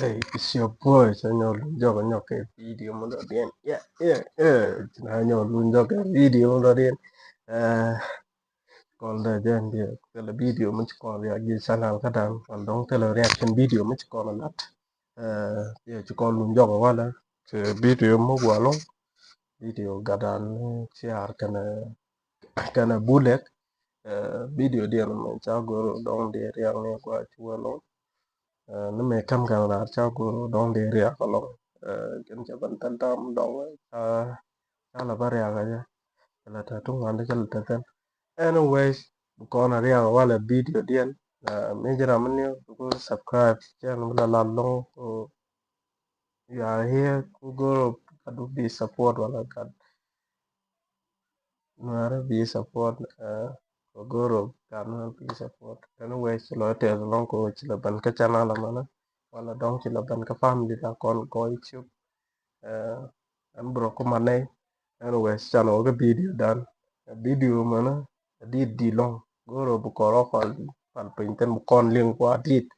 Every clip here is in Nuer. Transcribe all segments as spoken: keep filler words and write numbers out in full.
Hey, it's your boy, Sanyol Jok, Nyok, video mɔ dɔ̱diɛn. Yeah, yeah, yeah. Sanyol Jok, video mɔ dɔ̱diɛn. Eh, kɔn dee jɛn diɛ, kɛlɛ video mi ci kɔn riak ji̱ channel kä dan, kɔn dɔŋ kɛlɛ reaction video mi ci kɔn lat. Eh, yeah, ci kɔn lun jɔk walɛ, ci video mɔ gualɔ, video gadan, ciar kɛnɛ, kɛnɛ bulek. Eh, video diɛn mɛ ca goro dɔŋ dee riak ni gua ci wɛlɔ. Eh, ni mɛ kam kɛnɛ nar ca goro dɔŋ dee riak alɔ. Eh, kɛn ca ban tan tam dɔŋ ca, ca la ba riak a jɛ. Ca la ta tung wan de ca la ta tan. Anyways, bu kɔn a riak walɛ video diɛn. Eh, mi jira mi ni ku subscribe channel mi la la lɔŋ ku you are here ku goro ka du bi support wala ka Nuɛrɛ bi support, eh, kɛ goro gat Nuɛrɛ bi support. Anyways, ci lɔ tɛth lɔŋ ko ci lɔ ben kä channel amana. Wala dɔŋ ci lɔ ben kä family da kɔn kɔ YouTube. Eh, ɛn bro kuma nɛy. Anyways, channel wä kä video dan. Video mana, dit di lɔŋ. Goro bu kɔrɔ kɔl pal piny ten bu kɔn liŋ kua dit.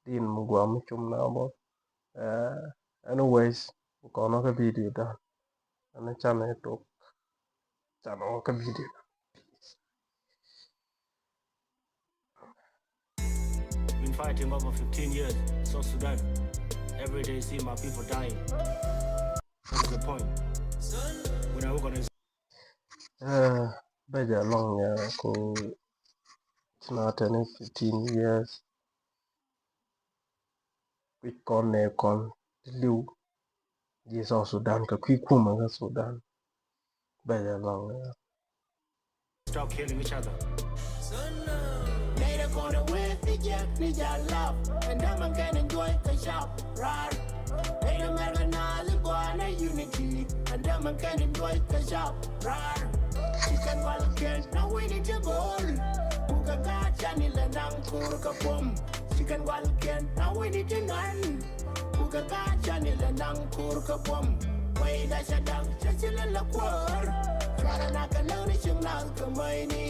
Din mu gua mu cum na bo. Eh, anyways, bu kɔn wä kä video dan. Ɛn channel tok. Channel wä kä video dan. Been fighting over fifteen years, South Sudan. Every day see my people dying. What's the point? When are we gonna Eh, bɛ jɛ lɔŋ ya ku ci na tɛni fifteen years. Kui̱ kɔn nɛ kɔn ti liw. Ji̱ South Sudan kɛ kui̱ kumɛ kä Sudan. Bɛ jɛ lɔŋ ya. Stop killing each other. Nɛy rɛ kɔn rɛ wee ti jɛ ni jɛ lap. Ɛn dämɛ kɛn enjoy kɛ sharp rar. Nɛy rɛ mɛr kɛ na li gɔaa nɛ unity. Ɛn dämɛ kɛn enjoy kɛ sharp rar. Ci kɛn wal kɛn na wini ti go̱o̱l. Ku kɛ gaat cani lɛ naŋ kur kɛ pom. Ci kɛn wal kɛn na wini ti ŋan. Ku kɛ gaat cani lɛ naŋ kur kä buɔ̱m. Wɛy da cɛ daŋ cɛ ci lɛ la kuäär. Cuarɛ na kɛ näk ni cieŋ nath kɛ mäyni.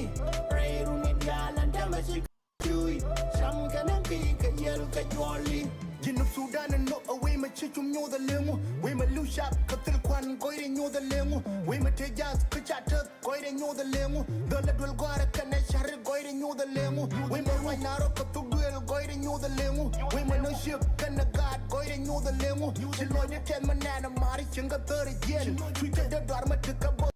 Rɛy runi diaal ɛn tɛmɛ ci kɛ cuuc. Cam kɛ näk ki kɛ yiël kɛ juɔli. Jinub Sudan ɛn nɔ a wec mɛ ci cum nyoth a leŋu. Wec mɛ li̱w cap kä thil kuan gɔy ri nyoth a leŋu. Wec mɛ te jath kä ca täth. Gɔy rɛ nyoth a leŋu, dhɔl a duel gɔarɛ kɛnɛ cari gɔy rɛ nyoth a leŋu. Wec mɛ ruac na rɔ kɛ thuk duel gɔy rɛ nyoth a leŋu. Wec mɛ nɔ ciek kɛnɛ gaat gɔy rɛ nyoth a leŋu. Ci lɔc ni tɛth mɛ nɛn a mari cieŋ kä thäri jiɛn. Cuc kɛ dee dɔar mɛ ti kɛ both.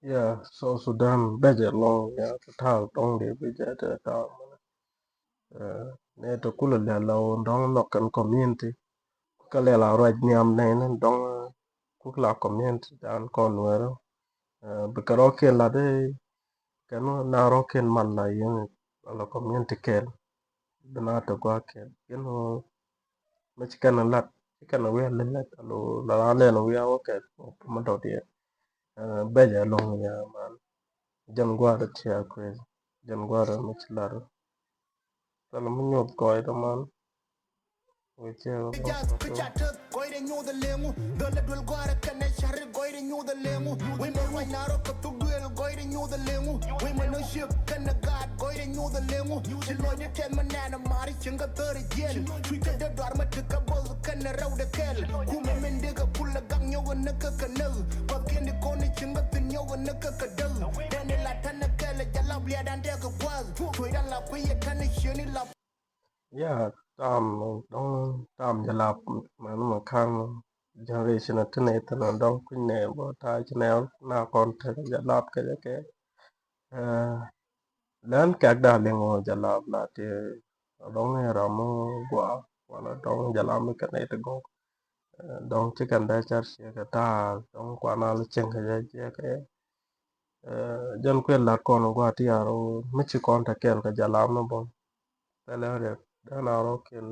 Yeah, South Sudan bɛ jɛ lɔŋ ya ti ta̱a̱ dɔŋ dee bɛ jɛ ti ta̱a̱ mɛ. Eh, nɛ ti kulɛ lɛ la wun dɔŋ lɔk kɛn community. Kɛ lɛ la ruac nhiam nɛy ni dɔŋ, eh, kuk la community dan kɔn Nuɛrɛ. Eh, bikɛ rɔkiɛn lat i̱ kɛn na rɔkiɛn mal la yɛn wala community kɛl. Bi na ti gua kɛl. Yɛn wä mi ci kɛn lat, ci kɛn wi̱i̱ a lät alo la ran lɛn wi̱i̱ a wä kɛl. Mɛ dɔt yɛ. Eh, bɛ jɛ lɔŋ ya man. Jɛn gua̱a̱r ti a kuɛ. Jɛn gua̱a̱r mi ci lat. Thilɛ mi nyuɔth gɔɔydɛ man. Wecɛ wä kɔk kɔk. Gɔɔydɛ nyoth a leŋu. Dhɔl a duel gɔaarɛ kɛnɛ cari gɔɔydɛ nyoth a leŋu. Wec mɛ ruac na rɔ kɛ thuk duel gɔɔydɛ nyoth a leŋu. Wec mɛ nɔ ciek kɛnɛ gaat gɔɔydɛ nyoth a leŋu. Ci lɔcdɛ tɛth mɛ nɛn a mari cieŋ kä thäri jiɛn. Cuc kɛ dee dɔar mɛ ti kɛ both kɛnɛ rɛwdɛ kɛl. Kumɛ min dikɛ kulɛ gak nyɔk a näk kä kɛ näk. Path kiɛn di kɔn i̱ cieŋ kä thi̱n nyɔk a näk kä kɛ däk. Dɛn i̱ la tän a kɛl a jɛ lap liadan tɛk kɛ gua̱a̱th. Tuɔcdan la kui̱ yɛ tän i̱ cieni la. Ya, tam dɔŋ tam jɛ lap mɛn mɛ ka̱n generation a ti nɛ thin a dɔŋ kui̱ nɛ bɔ ta̱a̱ ci nɛ na kɔn tek jɛ lap kɛ jɛ kɛ. Eh, lɛn kɛk da liŋ wä jɛ lap la ti a dɔŋ ni ram mɔ gua wala dɔŋ jɛ lap mi kɛ nɛ ti gɔk. Eh, dɔŋ ci kɛn dee car ciɛ kɛ ta̱a̱ dɔŋ kuan al cieŋ kɛ jɛ ciɛ kɛ. Eh, jɛn kuɛ lat kɔn gua ti ar mi ci kɔn te kɛl kɛ jɛ lap mi bɔŋ. Thilɛ riɛk dan a rɔ kɛl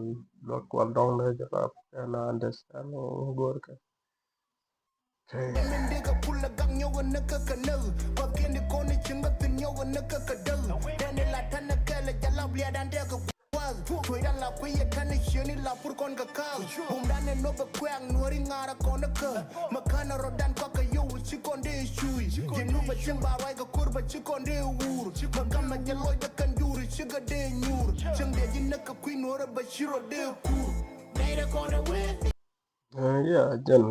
luɔt kual dɔŋ dee jɛ lap dan a understand mi go̱o̱r kɛ. Min dikɛ kulɛ gak nyɔk a näk kä kɛ näk. Path kiɛn di kɔn i̱ cieŋ kä thi̱n nyɔk a näk kä kɛ däk. Dɛn i̱ la tän a kɛl a jɛ lap liadan tɛk kɛ gua̱a̱th. Tuɔcdan la kui̱ yɛ tän i̱ cieni la pur kɔn kɛ ka̱a̱k. Bumdan ɛ nop ɛ kuɛ̈ɛ̈k nuɔ̱ɔ̱ri ŋa̱r ɛ kɔn ɛ kä. Mɛ ka̱n ɛ rɔ̱dan kɔk kɛ yio̱w i̱ ci kɔn dee cuuc. Ji̱ nup ɛ cieŋ ba ruac kɛ ko̱r bɛ ci kɔn dee wuur. Mɛ gam ɛ jɛ lɔcdɛ kɛn juur i̱ ci kɛ dee nyuur. Cieŋ dee ji̱ näk kɛ kui̱ nuɔ̱ɔ̱r ɛ bɛ ci rɔ dee kuur. Eh, yeah, jɛn,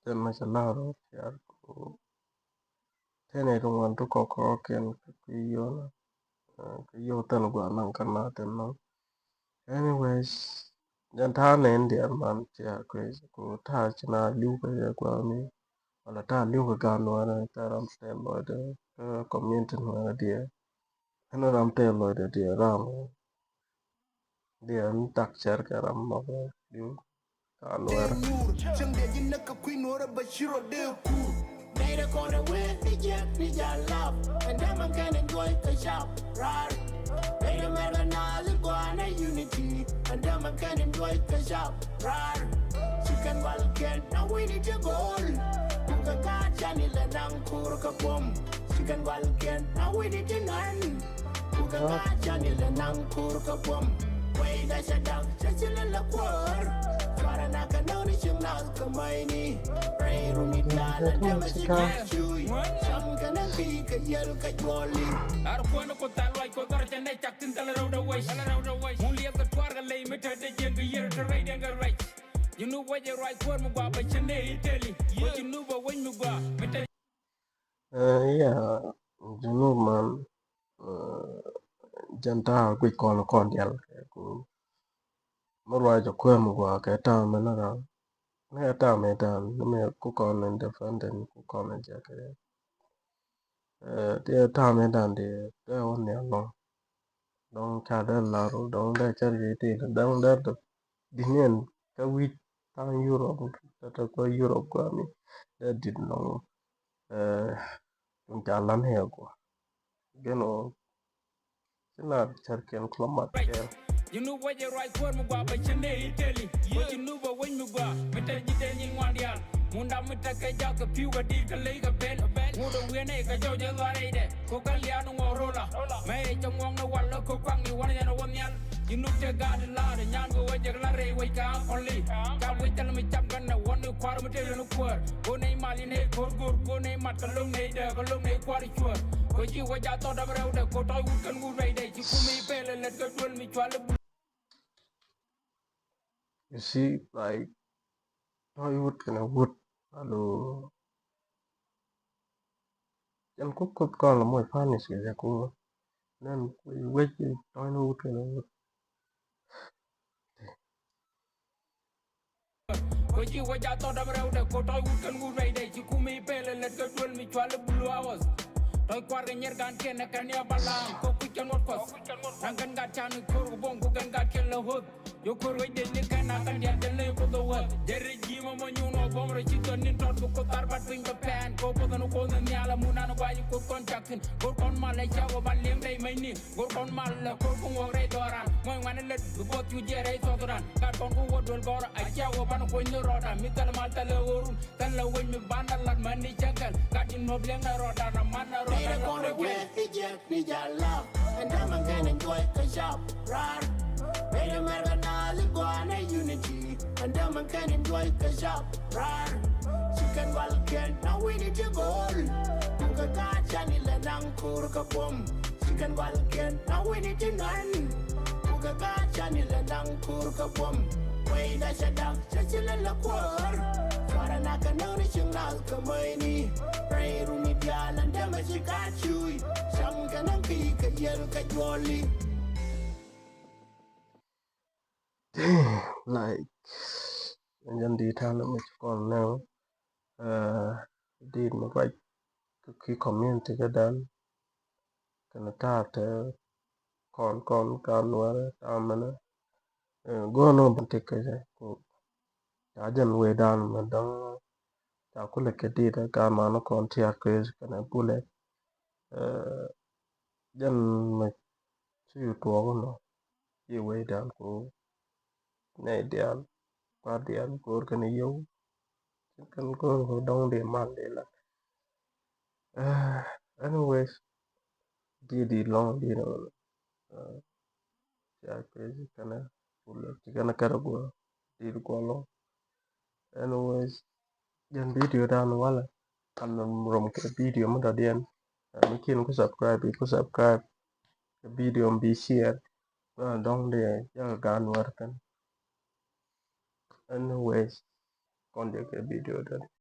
jɛn mɛ cɛ lar rɔ tiar ku tɛnɛ ti ŋuan ti kɔk kɔk kɛn kɛ kui̱ yona. Eh, kɛ yok tɛn gua naŋ kɛ na tɛn naŋ. Anyways, jɛn ta̱a̱ nɛ in diɛl man tiar kui̱ ku ta̱a̱ ci na li̱w kɛ yɛ gua mi. Wala ta̱a̱ li̱w kɛ gan nuɛrɛ tɛ ram tɛ lɔcdɛ kɛ community nuɛrɛ diɛ. Ɛn ram tɛ lɔcdɛ diɛ ram. Diɛ ni tak cɛr kɛ ram mɔk diu ka luɛr. Cäŋ dee ji̱ näk kɛ kui̱ nuɔrɛ bä ci rɔ dee kur. Nɛy rɛ kɔn rɛ wee ni jiɛk ni jal lap. Ɛn dee man kɛn in duɔc kɛ cap rar. Nɛy rɛ mɛr kɛ naath in gɔaa nɛ unity. Ɛn dee man kɛn in duɔc kɛ cap rar. Ci kɛn wal kɛn na wi̱ni ti go̱o̱l. Kukɛ kaat can ilɛ naŋ kur kɛ buɔ̱m. Ci kɛn wal kɛn na wi̱ni ti ŋa̱n. Kukɛ kaat can ilɛ naŋ kur kɛ buɔ̱m. Wei da cɛ daŋ cɛ ci lɛ lɛ kuäär. Cuarɛ na kɛ näk ni ci ŋa̱th kɛ mäyni. Rɛy runi diaal ɛn dämɛ ci kaat cuy. Cam kɛ näk ki kɛ yɛl kɛ juɔli. Ar kuäär ni ku thal ruac kɛ dhɔr cɛ nɛ cak tin thal rɛw dɛ wec. Mun liɛp kɛ tuaar kɛ ley mi te te jiɛn kɛ yier te rɛy den kɛ ruac. Junub wec ɛ ruac kuäär mi gua bɛ cɛ nɛ Italy. Wec Junub ɛ wec mi gua mi te. Eh, yeah, Junub man, eh, jɛn ta̱a̱ guic kɔn kɔn dial kɛ ku mi ruac ɛ kuäär mi gua kɛ ta̱a̱ mi ni ram ni kɛ ta̱a̱ mi dan ni mi ku kɔn independent ku kɔn jɛ kɛ. Eh, ti ta̱a̱ mi dan di dee wä ni alɔŋ. Dɔŋ ca dee lar dɔŋ dee cɛr kɛ ti dɔŋ dee dɔŋ di ni ɛn kä wi̱c ta̱a̱ Europe tɛ tɛ kɔ Europe kɔ mi dee dit nɔŋ. Eh, kun ca lan hɛ kɔ gɛn ɔ ci na cɛr kɛn kulɔ mat kɛn. Junub wec ɛ ruac kuäär mi gua bɛ cɛ nɛ Italy. Wec Junub ɛ wec mi gua mi te ji̱ te nyin ŋuan diaal. Munda mi te kɛ jak kɛ pi̱w kɛ di̱i̱t kɛ ley kɛ ben. Ŋut ɛ wi̱en ɛ kɛ jɔw jɛ dhuar rɛydɛ. Ko kɛ lia̱a̱n ŋuɔk rola mɛ ɛ cɛ ŋuɔk ni wal lä ko kuaŋ ni wän yɛn ɛ wä nhial. Junub te gaat la̱a̱t ɛ nyan kɛ wec jɛ kɛ la rɛy wec kɛ akɔli. Cam wec thil mi cam kɛn ɛ wän ni kua̱r mi te yɛn kuäär. Ko nɛy mal in ɛ ko̱r go̱r ko nɛy mat kɛ lo̱ŋ nɛy dee kɛ lo̱ŋ nɛy kua̱r cuäär. Ko ji̱ wec a thɔt dap rɛw dee ko tɔc wut kɛn wut rɛy dee ci kum i̱ pelɛ lät kɛ duel mi cual i̱. You see, like, tɔc wut kɛnɛ wut alo. Jɛn kuk kuth kɔn lɛ moc pa̱n ni ci jɛ ku nɛn wec tɔc ni wut kɛnɛ wut. Ko ji̱ wec a thɔt dap rɛw dɛ ko tɔc wut kɛn wut rɛy dɛ ci kum i̱ pelɛ lät kɛ duel mi cual i̱ blue hours. Tɔc kuar kɛ nyier gan kiɛn ɛ kɛn ya balaŋ ko kuc kɛn wot kuɔth. Naŋ kɛn gat can i̱ ko̱r kɛ buɔ̱ŋ ko kɛn gat kiɛn lɛ hoth. Yo ko̱r wec dec ni kɛn naŋ kɛn diaal kɛn lɛ koth ɛ wäth. Jɛr i̱ ji̱ mɔ mɔ nyuun ɔ buɔ̱m rɛ ci thɔn ni̱n tɔt bi koth thar bat piny bɛ pɛn ko koth ɛn koth ɛn nhial ɛ mun an guac i̱ koth kɔn cak thi̱n. Koth kɔn mal ɛ cak ɔ ban liɛŋ rɛy mɛny ni. Go̱r kɔn mal lɛ ko̱r ku ŋuɔk rɛy dhɔran. Muɔ̱ny ŋuan ilät bi buɔth cu jiɛɛr rɛy South Sudan. Gat kɔn ku wuɔ̱t duel gɔ̱rä a ciɛ wä ban kuɔ̱ny ni rɔɔdan mi thɛl mal thɛl ɛ ɣöö run. Thɛl lɛ wec mi ban la lat män ni cäŋ kɛl. Gat ji̱ nuɔ̱p liɛŋ na rɔɔdan a man na rɔɔdan la kuɔ̱ny kɛl. Ni jal lap ɛn dämɛ kɛn in duɔc kɛ cap rar. Mɛn in mɛr kɛ naath in gɔaa nɛ unity. Ɛn dämɛ kɛn in duɔc kɛ cap rar. Ci kɛn wal kɛn na wi̱ni ti go̱o̱l. Kukɛ kaat can ilɛ naŋ ko̱r kɛ buɔ̱m. Ci kɛn wal kɛn na wi̱ni ti ŋa̱n. Kukɛ kaat can ilɛ naŋ ko̱r kɛ buɔ̱m. Wecda cɛ da̱k cɛ ci lɛ lɛ kuäär. Cuarɛ na kɛ näk ni ci ŋa̱th kɛ mäcni. Rɛy runi diaal ɛn dämɛ ci kaat cuuc. Cam kɛ näk ki kɛ yiɛl kɛ juɔli. Like, ɛn jɛn di̱i̱t ta̱a̱ ni mi ci kɔn nɛw. Eh, di̱i̱t mi ruac ki community kädan. Kɛn ta̱a̱ te kɔn kɔn ka nuɛrɛ ta̱a̱ mɛnɛ. Eh, go̱o̱r ni wä ban tik kɛ jɛ ku ca jɛn wecdan mɛ dɔ̱ŋ. Ca kulɛ kɛ dit ɛ gaat man ni kɔn tiaat kɛ kɛnɛ bulɛ. Eh, jɛn mɛ ci yu tuɔɔk nɔ. Ci wecdan ku nɛy diaal kua̱r diaal go̱o̱r kɛn yio̱w. Ci kɛn go̱o̱r kɛ dɔ̱ŋ di mal di la. Eh, anyways, di di lɔŋ di nɔ. Eh, ca kɛ ci kɛnɛ kulɛ ci kɛnɛ kɛrɛ guɔ di di guɔ lɔŋ. Anyways, jɛn video dan walɛ kan rom kɛ video mi dɔ̱diɛn. Eh, mi kin ku subscribe, ku subscribe kɛ video mi bi share. Dɔ̱ŋ dee jɛ kɛ gaan wär kɛn. Anyways, kɔn jɛ kɛ video dɔ̱diɛn.